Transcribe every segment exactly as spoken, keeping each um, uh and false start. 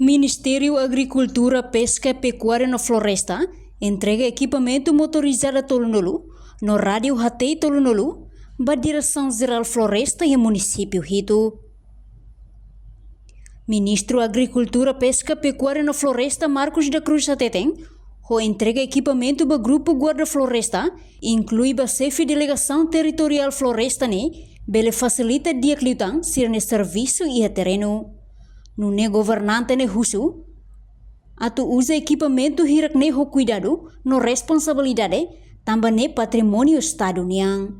Ministériu Agrikultura, Peska, Pekuária no Floresta entrega ekipamentu motorizada tolunulu no rádiu Hatei tolunulu ba Diresaun Jerál Floresta iha munisípiu hitu. Ministru Agrikultura, Peska, Pekuária no Floresta, Marcos da Cruz hateten, ho entrega ekipamentu ba grupu Guarda Floresta, inklui ba xefe delegasaun territoriál floresta ne'e, bele fasilita di'ak liután sira-nia servisu iha terrenu. Nune'e governante ne'e husu atu uza ekipamentu hirak ne'e ho kuidadu no responsabilidade, tanba ne'e patrimóniu Estadu nian.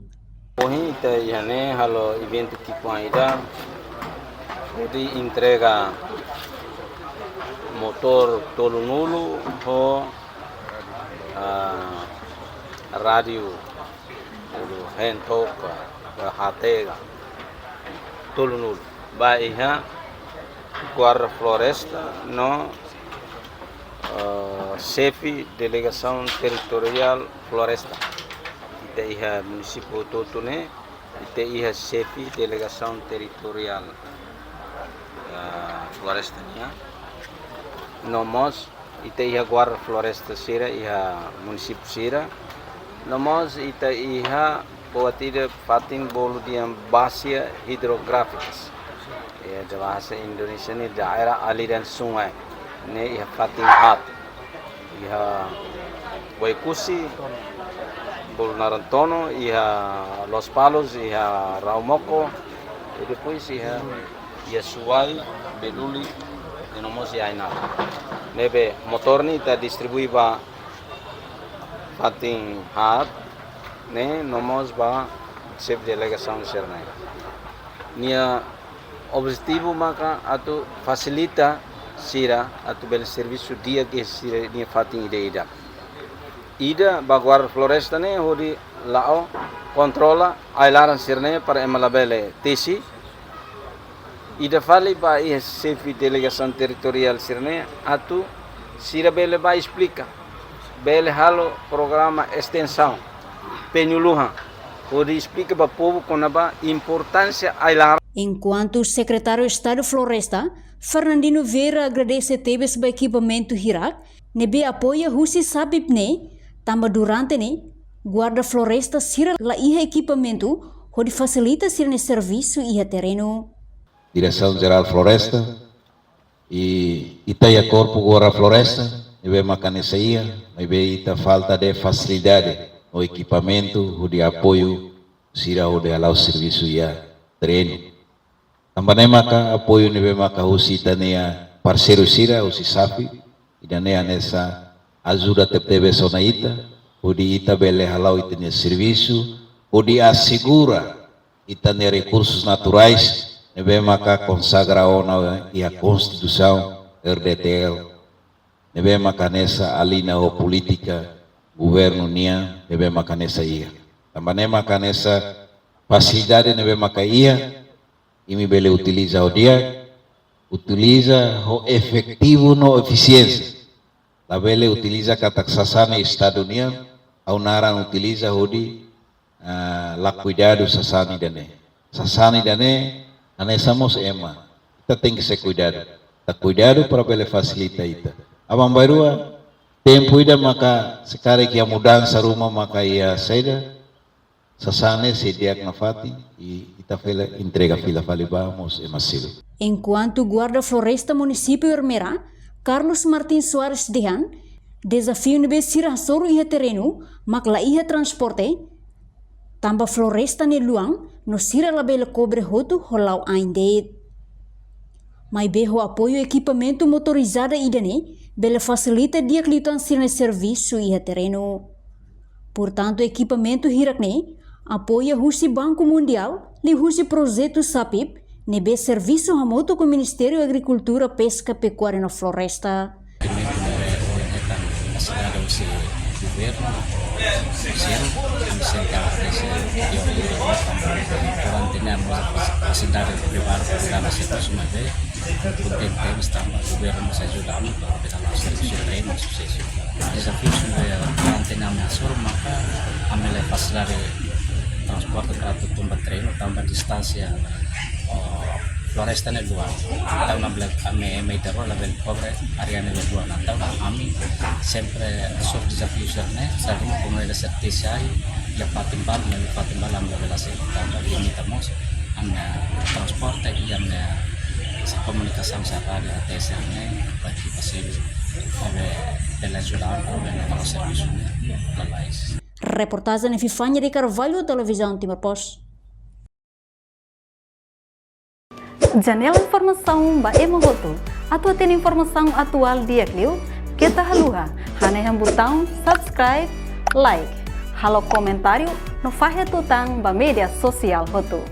Ohin ita iha ne'e halo eventu ki'ikoan ida, hodi entrega motór tolunulu ho, ah, rádiu, rádiu Hentoka, Hatega, tolunulu. Ba iha Guarda Floresta no, eh, xefe delegasaun territoriál floresta. Ita iha munisípiu hotu-hotu ne'e, ita iha xefe delegasaun territoriál, eh, floresta nian. No mós ita iha guarda floresta sira iha munisípiu sira. No mós ita iha buat ida fatin bolu dehan bacia hidrográficas. Iha bahasa Indonesia ne'e daerah aliran sungai. Ne'e iha fatin haat. Iha Oekusi, bolu naran Tono, iha Lospalos, iha Raumoko, i depois iha, iha Suai, Beluli, i no mós iha Ainara. Ne'ebé motór ne'e ita distribui ba fatin haat ne'e, no mós ba xefe delegasaun sira-ne'e. Nia objetivu maka atu fasilita sira atu bele servisu di'ak iha sira-nia fatin ida-idak. Ida ba guarda floresta ne'e hodi la'o kontrola ai-laran sira-ne'e para ema labele tesi. Ida fali ba iha xefe delegasaun territoriál sira-ne'e atu sira bele bá esplika, bele halo programa estensaun, penyuluhan, hodi esplika ba povu kona-ba importánsia ai-laran. Enkuantu Sekretáriu Estadu Floresta, Fernandino Vieira, agradese tebes ba ekipamentu hirak ne'ebé apoia husi SAPIP ne'e, tanba durante ne'e guarda floresta sira la iha ekipamentu hodi fasilita sira-nia servisu iha terrenu. Diresaun Jerál Floresta, i ita iha Korpu Guarda Floresta, ne'ebé maka hanesan iha, maibé ita falta de fasilidade no ekipamentu hodi apoiu sira hodi hala'o servisu iha terrenu. Tanba ne'e maka apoiu ne'ebé maka husi ita-nia parseiru sira, husi SAPIP, ida-ne'e hanesan ajuda tebetebes ona ita, hodi ita bele hala'o ita-nia servisu, hodi asegura ita-nia rekursus naturais, ne'ebé maka konsagra ona iha Konstituisaun RDTL, ne'ebé maka hanesan aliña ho polítika governu nian, ne'ebé maka hanesan iha. Tanba ne'e maka hanesan fasilidade ne'ebé maka iha, imi bele utiliza ho di'ak, utiliza ho efetivu no efisiénsia. Labele utiliza katak sasán ne'e Estadu nian, ha'u naran utiliza hodi, ah, la kuidadu sasán ida-ne'e. Sasán ida-ne'e hanesan mós ema. Ita tenke sei kuidadu. Ita kuidadu para bele fasilita ita. Aban-bainrua, tempu ida maka se karik iha mudansa ruma maka iha saida, sasán ne'e sei di'ak nafatin, i ita fila entrega fila fali ba mós ema seluk. Enkuantu Guarda Floresta Munisípiu Ermera, Carlos Martins Soares dehan, dezafiu ne'ebé sira hasoru iha terrenu mak la iha transporte, tanba floresta ne'e luan no sira labele kobre hotu ho la'o ain de'it. Maibé ho apoiu ekipamentu motorizada ida-ne'e bele fasilita di'ak liután sira-nia servisu iha terrenu. Portantu, ekipamentu hirak ne'e apoia husi Banku Mundiál, liuhusi projetu SAPIP, ne'ebé servisu hamutuk ho Ministériu Agrikultura, Peska, Pekuária no Floresta. Primeiru, eh, ohin hetan fasilidade husi governu, sira, ami sente agradese di'ak liután. Durante ne'e ami fasilidade privadu para dana servisu, maibé kontente tebes tanba governu mós ajuda ami para bele servisu terrenu, susesu. Dezafiu ne'ebé durante ne'e ami hasoru maka ami la iha fasilidade transporte para atu tun ba terrenu, tanba distánsia, oh, Floresta ne'e luan. Entaun labele, ami, ami ita rua labele kobre área ne'e luan. Entaun ami sempre sob dezafiu sira-ne'e, saida komunidade sira-ne'e sai, iha fatin balu, iha fatin balu ami labele sai. Entaun ami limita mós ami-nia transporte i ami-nia komunikasaun sira-ne'e, A T S ne'e, bagi paseiu, ami bele ajuda, ami bele servisu ne'e, lalais. Reportajen Vivania de Carvalho, Televizaun Timor Post. Janela informasaun ba ema hotu. Atu hatene informasaun atuál di'ak liu, keta haluha hanehan butaun subscribe, like, halo komentáriu no fahe tutan ba média sosiál hotu.